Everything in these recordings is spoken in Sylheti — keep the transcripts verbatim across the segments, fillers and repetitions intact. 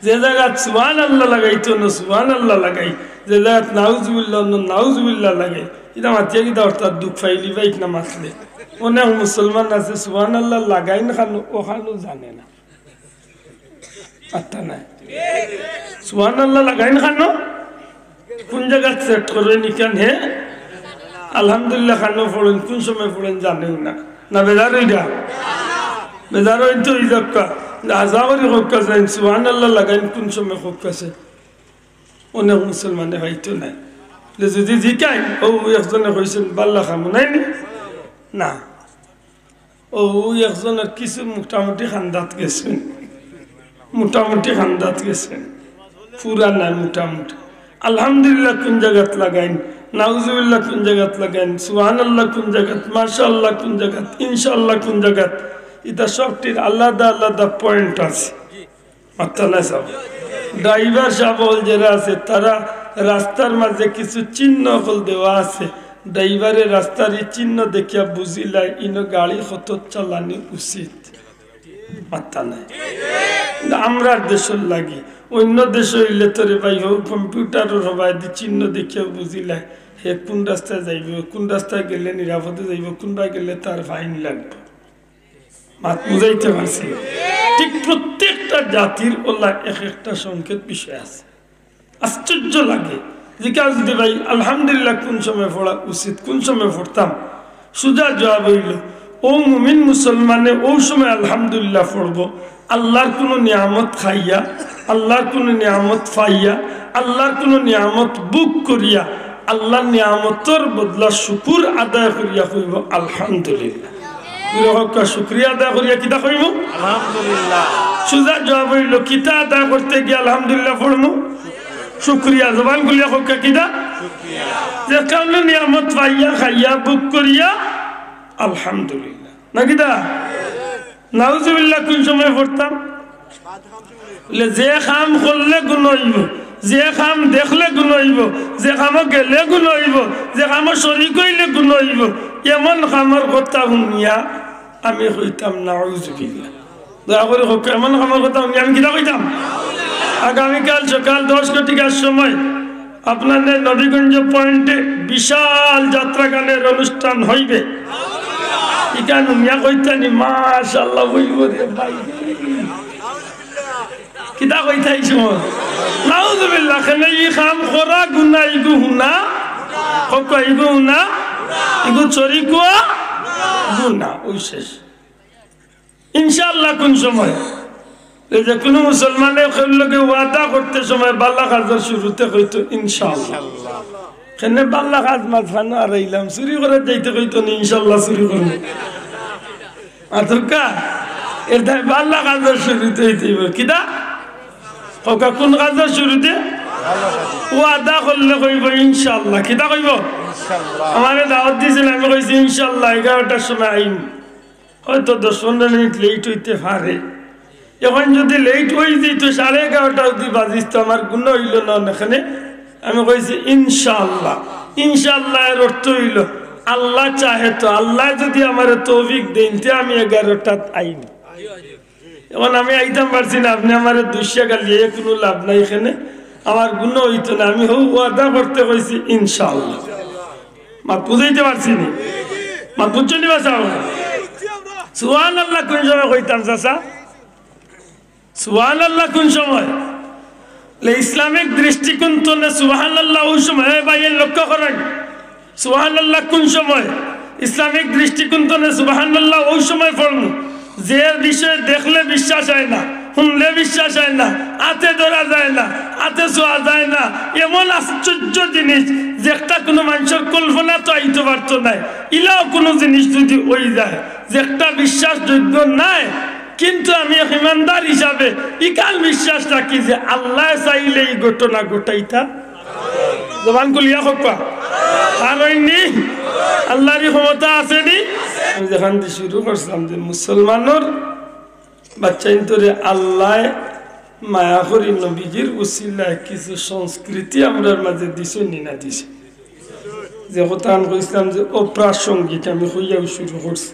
যে জাগাত সুবহানাল্লাহ লাগাইতো অনো সুবহানাল্লাহ লাগাই, যে জাগাত নাউজুবিল্লাহ অনো নাউজুবিল্লাহ লাগাই। ইতা মাতিয়া কিতা অর্থাৎ দুখ পাইলিবা ইতা না মাতলে? অনেক মুসলমান আছে সুবহানাল্লাহ লাগাইন খানো, অখানও জানে না। আত্তা নাই। সুবহানাল্লাহ লাগাইন খানো, কুন জাগাত সেট করইন ইখান হে? আলহামদুলিল্লাহ খানো পড়ইন, কুন সময় পড়ইন জানেও না। না বেজার অইরা? বেজার অইন তো অই যাউক্কা। আশা করি কউক্কা চাইন, সুবহানাল্লাহ লাগাইন কুন সময় কউক্কা চাইন। অনেক মুসলমানে পাইতো নায়। তে যুদি জিকাইন, অউ একজনে কইছইন, "বালা কামো নায় নি?" না। অউ একজনর কিছু মোটামুটি খান্দাত গেছইন, মোটামুটি খান্দাত গেছইন, পুরা নায় মোটামুটি। আলহামদুলিল্লাহ কুন জাগাত লাগাইন, নাউজুবিল্লাহ কুন জাগাত লাগাইন, সুবহানাল্লাহ কুন জাগাত, মাশাআল্লাহ কুন জাগাত, ইনশাআল্লাহ কুন জাগাত, ইতা সবটির আলাদা আলাদা পয়েন্ট আছে। মাতরা না সাব। ড্রাইভার সাব অকল যেরা আছে, তারা রাস্তার মাঝে কিছু চিহ্ন অকল দেওয়া আছে। ড্রাইভারে রাস্তার ই চিহ্ন দেখিয়া বুঝিলায়, ইনো গাড়ি কত চালানি উচিত। মাতরা নাই। কিন্তু আমরার দেশর লাগি, অইন্য দেশো অইলে তো রে ভাই, হউ কম্পিউটারর হবায়দি চিহ্ন দেখিয়া বুঝিলায়, হে কুন রাস্তায় যাইবো, কুন রাস্তায় গেলে নিরাপদে যাইবো, কুনবায় গেলে তার ফাইন লাগবো। মাত বুঝাইতে পারছি? ঠিক প্রত্যেকটা জাতির অলা এক একটা সংকেত বিষয় আছে। আশ্চর্য লাগে। জিকাও যুদি ভাই, আলহামদুলিল্লাহ কুন সময় পড়া উচিত, কুন সময় পড়তাম? সুজা জুয়াব অইলো, অউ মুমিন মুসলমানে অউ সময় আলহামদুলিল্লাহ পড়বো, আল্লার কুনু নিয়ামত খাইয়া, আল্লার কুনু নিয়ামত পাইয়া, আল্লার কুনু নিয়ামত ভোগ করিয়া, আল্লার নিয়ামতর বদলা শুকুর আদায় করিয়া কইবো আলহামদুলিল্লাহ। জুরে কউক্কা, শুকরিয়া আদায় করিয়া কিতা কইমু? আলহামদুলিল্লাহ। সুজা জুয়াব অইলো, কিতা আদায় করতে গিয়া আলহামদুলিল্লাহ পড়মু? শুকরিয়া। জবান খুলিয়া কউক্কা, কিতা? যে কুনু নিয়ামত পাইয়া, খাইয়া, ভোগ করিয়া, আলহামদুলিল্লাহ। না কিতা? নাউজুবিল্লাহ কুন সময় পড়তাম? বলে, যে কাম করলে গুনা অইবো, যে কাম দেখলে গুনা অইবো, যে কামো গেলে গুনা অইবো, যে কামো শরিক অইলে গুনা অইবো, এমন কামর কথা হুনিয়া আমি কইতাম, নাউজুবিল্লাহ। দয়া করি কউক্কা, এমন কামর কথা হুনিয়া আমি কিতা কইতাম? আগামীকাল সকাল দশ ঘটিকার সময় আপনাদের নবীগঞ্জ পয়েন্টে বিশাল যাত্রা গানের অনুষ্ঠান হইবে। ইখান হুনিয়া কইতানি, মাশাআল্লাহ, অইবো রে ভাই। কিতা কইতায় ই সময়? নাউজুবিল্লাহ, কেনে ই কাম করা গুনা, ইগু হুনা, কউক্কা ইগু হুনা, ইগু শরিক অওয়া গুনা, অউ শেষ। ইনশাআল্লাহ কুন সময়? এই যে কুনু মুসলমানে কেউর লগে ওয়াদা করতে সময় বালা কাজর শুরুতে কইতো ইনশাআল্লাহ। কেনে বালা কাজ মাঝখানো আরাইলাম, চুরি করাত যাইতে কইতো নি ইনশাআল্লাহ চুরি করমু। আতকা, এর দায় বালা কাজর শুরুতে অইতে অইবো। কিতা? কউক্কা কুন কাজর শুরুতে? ওয়াদা করলে কইবো ইনশাআল্লাহ। কিতা কইবো? ইনশাআল্লাহ। আমারে দাওয়াত দিছিল, আমি কইছি ইনশাআল্লাহ এগারোটার সময় আইমু। হয়তো দশ পনেরো মিনিট লেট অইতে পারে। অখন যুদি লেট অইযিতো, সাড়ে এগারোটা যুদি বাজিতো, আমার গুনা অইলো না অনে। আমি কইছি ইনশাআল্লাহ। ইনশাআল্লাহ এর অর্থ অইলো, আল্লায় চাহে তো, আল্লায় যুদি আমারে তৌফিক দেইন, তে আমি এগারোটাত আইমু। অখন আমি আইতাম পারছি না, আপনে আমারে দুষিয়া গালিয়া কুনু লাভ নাই। কেনে আমার গুনা অইতো না, আমি হউ ওয়াদা করতে কইছি ইনশাআল্লাহ। মাত বুঝাইতে পারছি নি? মাত বুঝছো নি বা? সুবহানাল্লাহ কুন সময় কইতাম চাচা? সুবহানাল্লাহ কুন সময়? লে ইসলামিক দৃষ্টিকোণ তনে সুবহানাল্লাহ অউ সময়, এ ভাই, এ লক্ষ্য করইন। সুবহানাল্লাহ কুন সময়? ইসলামিক দৃষ্টিকোণ তনে সুবহানাল্লাহ অউ সময় পড়মু, যে বিষয় দেখলে বিশ্বাস অয় না, হুনলে বিশ্বাস অয় না, আতে ধরা যায় না, আতে ছোঁয়া যায় না, এমন আশ্চর্য জিনিস, যেটা কুনু মানষর কল্পনাত আইতো পারতো নায়। ইলাও কুনু জিনিস যুদি অইযায়, যেটা বিশ্বাসযোগ্য নায়, কিন্তু আমি এক ইমানদার হিসাবে ইখান বিশ্বাস রাখি যে আল্লায় চাইলে ই ঘটনা ঘটাইতা। জবান খুলিয়া কউক্কা। আর অইনি? আল্লারই ক্ষমতা আছে নি? আমি যেখান দি শুরু করছিলাম যে মুসলমানর বাচ্চাইন্তরে আল্লায় মায়া করি নবীজির উসিলায় কিছু সংস্কৃতি আমরার মাঝে দিছইন নি না দিছইন? যে কথাখান কইছিলাম যে অপ্রাসঙ্গিক, আমি কইয়াউ শুরু করছি।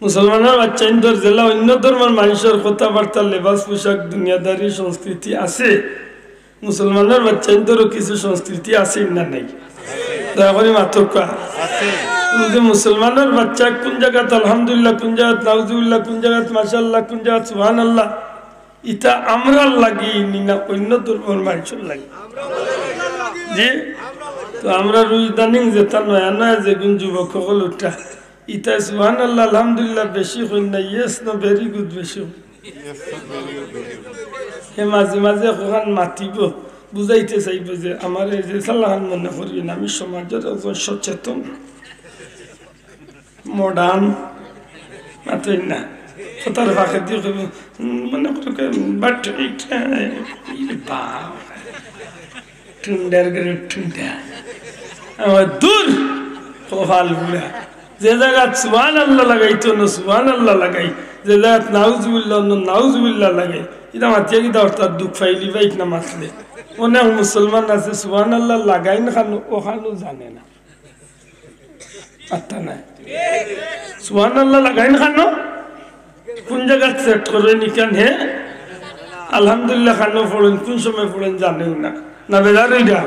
মুসলমানর বাচ্চাইন্তর যেলা অইন্য ধর্মর মানষর কথাবার্তা, লেবাস, পোশাক, দুনিয়াদারি সংস্কৃতি আছে, মুসলমানর বাচ্চাইন্তরও কিছু সংস্কৃতি আছে না নাই? দয়া করি মাতউক্কা। আছে। তুমি যে মুসলমানর বাচ্চা কুন জাগাত আলহামদুলিল্লাহ, কুন জাগাত নাউজুবিল্লাহ, কুন জাগাত মাশাআল্লাহ, কুন জাগাত সুবহানাল্লাহ, ইতা আমরার লাগি নি না অইন্য ধর্মর মানষর লাগি? জি? তো আমরার ইদানিং যেতা নয়া নয়া যেগুন যুবক অকল উঠরা, ইতা সুবহানাল্লাহ, আলহামদুলিল্লাহ বেশি কইন না, yes না very good বেশি কইন। হে মাঝে মাঝে অখান মাতিবো, বুঝাইতে চাইবো যে আমারে যে সালাহান মনে করিও না, আমি সমাজর একজন সচেতন, modern, মাতইন না। কথার ফাঁকেদি কইবো, উম, মনে করো কে, but it, আহ, ইরে বাবা। টুন্ডার ঘরর টুন্ডা। আমার দূর, কপাল পুড়া। যে জাগাত সুবহানাল্লাহ লাগাইতো অনো সুবহানাল্লাহ লাগাই, যে জাগাত নাউজুবিল্লাহ অনো নাউজুবিল্লাহ লাগাই। ইতা মাতিয়া কিতা অর্থাৎ দুখ পাইলিবা ইতা না মাতলে? অনেক মুসলমান আছে সুবহানাল্লাহ লাগাইন খানো, অখানও জানে না। আত্তা নাই। সুবহানাল্লাহ লাগাইন খানো? কুন জাগাত set করইন ইখান হে? আলহামদুলিল্লাহ খানো পড়ইন, কুন সময় পড়ইন জানেও না। না বেজার অইরা?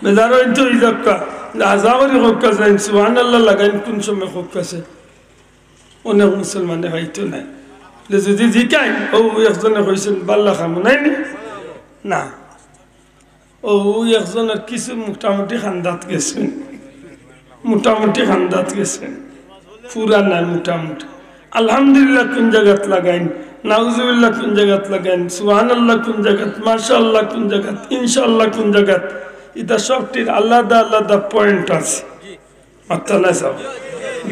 বেজার অইন তো অইযাউক্কা। আশা করি কউক্কা যাইন, সুবহানাল্লাহ লাগাইন কুন সময় কউক্কা ছে? অনেক মুসলমানে পাইতো নায়। যে যদি জিকাই, অউ একজনে কইছইন, "বালা কাম নায় নি?" না। অউ একজনর কিছু মোটামুটি কান্দাত গেছে, মোটামুটি কান্দাত গেছে, পুরা নায় মোটামুটি। আলহামদুলিল্লাহ কুন জাগাত লাগাইন, নাউজুবিল্লাহ কুন জাগাত লাগাইন, সুবহানাল্লাহ কুন জাগাত, মাশাআল্লাহ কুন জাগাত, ইনশাআল্লাহ কুন জাগাত, ইতা সবটির আলাদা আলাদা point আছে। মাতরা না সাব।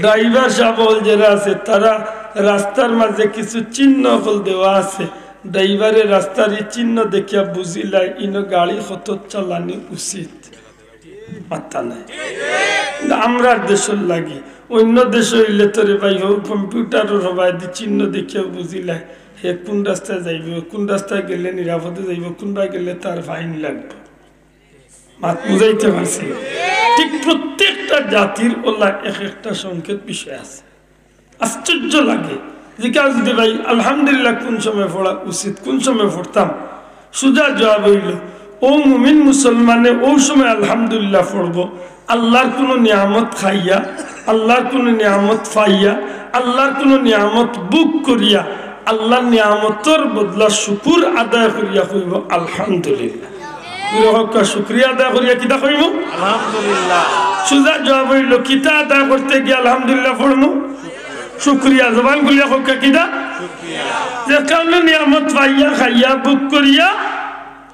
Driver সাব অকল যেরা আছে, তারা রাস্তার মাঝে কিছু চিহ্ন অকল দেওয়া আছে। Driver এ রাস্তার ই চিহ্ন দেখিয়া বুঝিলায়, ইনো গাড়ি কত চালানি উচিত। মাতরা নাই। কিন্তু আমরার দেশর লাগি, অইন্য দেশ অইলে তো রে ভাই, হউ computer অর হবায়দি চিহ্ন দেখিয়া বুঝিলায়, হে কুন রাস্তায় যাইবো, কুন রাস্তায় গেলে নিরাপদে যাইবো, কুনবায় গেলে তার fine লাগবো। মাত বুঝাইতে পারছি? ঠিক প্রত্যেকটা জাতির অলা এক একটা সংকেত বিষয় আছে। আশ্চর্য লাগে। জিকাও যদি ভাই, আলহামদুলিল্লাহ কুন সময় পড়া উচিত, কুন সময় পড়তাম? সুজা জবাব অইলো, অউ মুমিন মুসলমানে অউ সময় আলহামদুলিল্লাহ পড়বো, আল্লার কুনু নিয়ামত খাইয়া, আল্লার কুনু নিয়ামত পাইয়া, আল্লার কুনু নিয়ামত ভোগ করিয়া, আল্লার নিয়ামতর বদলা শুকুর আদায় করিয়া কইবো আলহামদুলিল্লাহ। জোরে কউক্কা, শুকরিয়া আদায় করিয়া কিতা কইমু? আলহামদুলিল্লাহ। সুজা জবাব অইলো, কিতা আদায় করতে গিয়া আলহামদুলিল্লাহ পড়মু? শুকরিয়া। জবান খুলিয়া কউক্কা, কিতা? শুকরিয়া। যে কারণে নিয়ামত পাইয়া, খাইয়া, ভোগ করিয়া,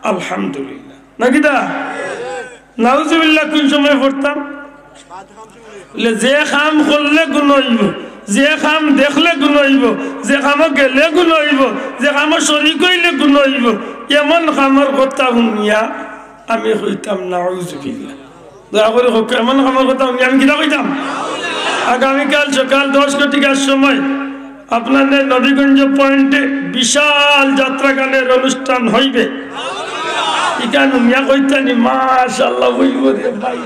আলহামদুলিল্লাহ। না কিতা? নাউজুবিল্লাহ কুন সময় পড়তাম? বলে, যে কাম করলে গুনা অইবো, যে কাম দেখলে গুনা অইবো, যে কামো গেলে গুনা অইবো, যে কামো শরিক অইলে গুনা অইবো, এমন কামর কথা হুনিয়া আমি কইতাম, নাউজুবিল্লাহ। দয়া করি কউক্কা, এমন কামর কথা হুনিয়া আমি কিতা কইতাম? আগামীকাল সকাল দশ ঘটিকার সময় আপনাদের নবীগঞ্জ পয়েন্টে বিশাল যাত্রা গানের অনুষ্ঠান হইবে। ইখান হুনিয়া কইতানি, মাশাআল্লাহ, অইবো রে ভাই।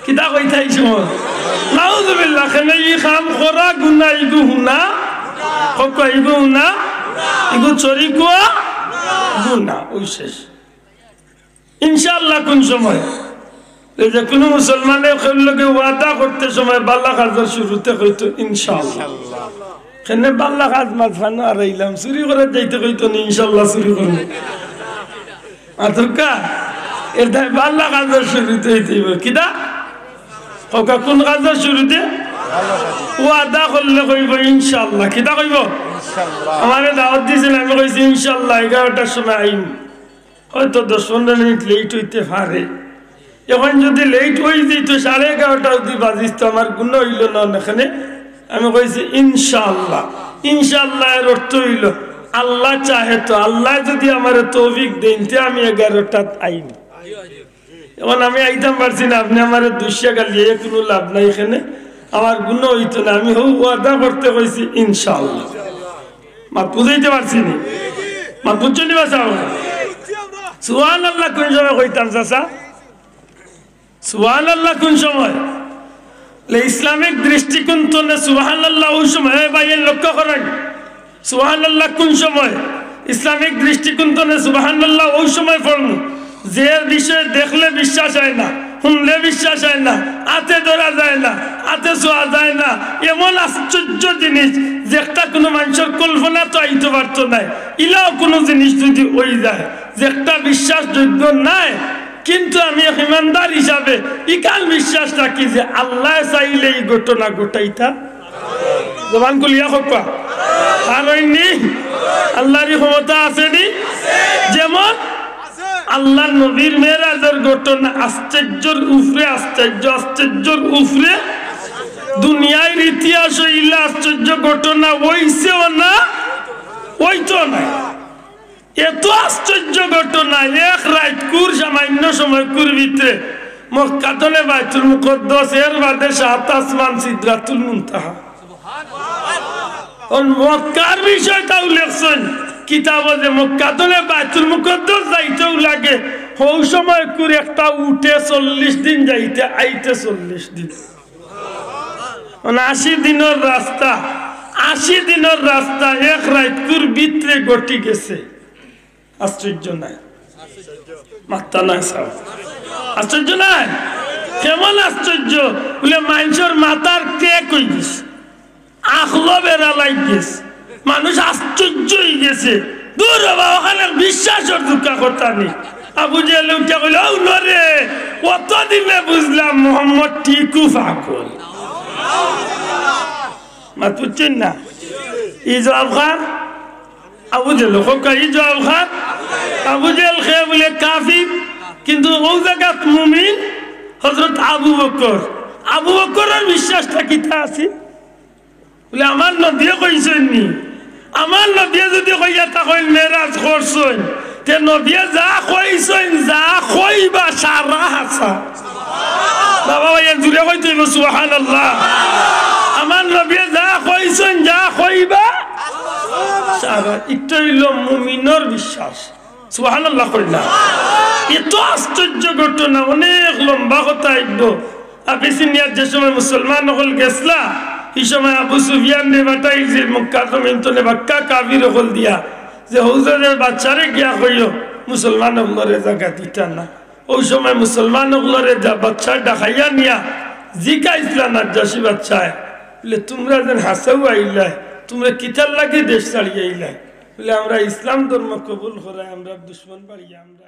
কিতা কইতাই সময়? নাউজুবিল্লাহ, কেনে ই কাম করা গুনা, ইগু হুনা, কউক্কা ইগু হুনা, ইগু শরিক অওয়া গুনা, অউ শেষ। ইনশাআল্লাহ কুন সময়? এই যে কুনু মুসলমানে কেউর লগে ওয়াদা করতে সময় বালা কাজর শুরুতে কইতো ইনশাআল্লাহ। কেনে বালা কাজ মাঝখানো আরাইলাম, চুরি করাত যাইতে কইতো নি ইনশাআল্লাহ চুরি করমু। মাতউক্কা, এর দায় বালা কাজর শুরুতে অইতে অইবো। কিতা? কউক্কা কুন কাজর শুরুতে? ওয়াদা করলে কইবো ইনশাআল্লাহ। কিতা কইবো? ইনশাআল্লাহ। আমারে দাওয়াত দিছিল, আমি কইছি ইনশাআল্লাহ এগারোটার সময় আইমু। হয়তো দশ পনেরো মিনিট late অইতে পারে। অখন যদি late অইযিতো, সাড়ে এগারোটা অবধি বাজিতো, আমার গুনা অইলো না, না কেনে? আমি কইছি, "ইনশাআল্লাহ।" ইনশাআল্লাহ এর অর্থ অইলো, আল্লাহ চাহে তো, আল্লায় যদি আমারে তৌফিক দেইন, তে আমি এগারোটাত আইমু। অখন আমি আইতাম পারছি না, আপনে আমারে দুষিয়া গালিয়ে কুনু লাভ নাই কেনে, আমার গুনা অইতো না, আমি হউ ওয়াদা করতে কইছি, ইনশাআল্লাহ। মাত বুঝাইতে পারছি নি? মাত বুঝছো নি বা সাব? সুবহানাল্লাহ কুন সময় কইতাম চাচা? সুবহানাল্লাহ কুন সময়? লে ইসলামিক দৃষ্টিকোণ তনে সুবহানাল্লাহ অউ সময়, এ ভাই, এ লক্ষ্য করইন, সুবহানাল্লাহ কুন সময়? ইসলামিক দৃষ্টিকোণ তনে সুবহানাল্লাহ অউ সময় পড়মু, যে বিষয়ে দেখলে বিশ্বাস অয় না, হুনলে বিশ্বাস অয় না, আতে ধরা যায় না, আতে ছোঁয়া যায় না, এমন আশ্চর্য জিনিস, যেটা কুনু মানষর কল্পনাত আইতো পারতো নায়, ইলাও কুনু জিনিস যুদি অই যায়, যেটা বিশ্বাসযোগ্য নায়, কিন্তু আমি এক ইমানদার হিসাবে ইখান বিশ্বাস রাখি যে আল্লায় চাইলে ই ঘটনা ঘটাইতা। জবান খুলিয়া কউক্কা। আর অইনি? আল্লারই ক্ষমতা আছে নি? যেমন আল্লার নবীর মেরাজর ঘটনা আশ্চর্যর উপরে আশ্চর্য, আশ্চর্যর উপরে। দুনিয়ার ইতিহাসো ইলা আশ্চর্য ঘটনা অইছেও না, অইতো নায়। এত আশ্চর্য ঘটনা, এক রাইতকুর সামান্য সময়কুর ভিতরে মক্কা তনে বাইতুল মুকাদ্দাস, এর বাদে সাত আসমান, সিদরাতুল মুনতাহা। অন মক্কার বিষয়টা উল্লেখ অইছে কিতাবো যে মক্কা তনে বাইতুল মুকাদ্দাস যাইতেও লাগে, হউ সময়কুর একটা উটে চল্লিশ দিন যাইতে, আইতে চল্লিশ দিন। মানে আশি দিনর রাস্তা, আশি দিনর রাস্তা এক রাইতকুর ভিতরে ঘটি গেছে। আশ্চর্য নায়? মাত্তা নায় সাব। আশ্চর্য নায়? কেমন আশ্চর্য? বুলে মানষর মাথার ক্র্যাক অই গেছে, আখলো বেড়া লাগি গেছে, মানুষ আশ্চর্য অই গেছে। দূর বাবা, অখান বিশ্বাসর দুকা কথা নি। আবু জেহেলে উঠিয়া কইলো, "অউ নরে, অতদিনে বুঝলাম মোহাম্মদ ঠিকউ পাগল।" মাত বুঝছইন না? ই জবাব কার? আবু জেহেল। কউক্কা, ই জবাব কার? আবু জেহেল। কে বুলে কাফির, কিন্তু অউ জাগাত মুমিন হযরত আবু বকর। আবু বকরর বিশ্বাসটা কিতা আছিল? বুলে, আমার নবীয়ে কইছইন নি? আমার নবীয়ে যুদি কইয়া থাকইন মেরাজ করছইন, তে নবীয়ে যা কইছইন, যা কইবা সারা হাছা। বাবা ভাই, জুরে কইতে অইবো সুবহানাল্লাহ। আমার নবীয়ে যা কইছইন, যা কইবা সারা। ইটা অইলো মুমিনর বিশ্বাস। সুবহানাল্লাহ কইলা। এত আশ্চর্য ঘটনা, অনেক লম্বা কথা আইবো। আবিসিনিয়াত যে সময় মুসলমান অকল গেছলা, ই সময় আবু সুফিয়ানরে পাঠাইছে মক্কার জমিন তনে বাক্কা কাফির অকল দিয়া, যে হউ জাগার বাদশারে গিয়া কইও, মুসলমান অকলরে জাগা দিতা না। অউ সময় মুসলমান অকলরে যা বাদশায় ডাকাইয়া নিয়া জিকাইছলা নাজ্জাশী বাদশায়, বুলে, "তুমরা যেন হাছাউ আইলায়, তুমরা কিতার লাগি দেশ ছাড়িয়া আইলায়?" বুলে, "আমরা ইসলাম ধর্ম কবুল করায়, আমরা দুশমন বাড়িয়া আমরা"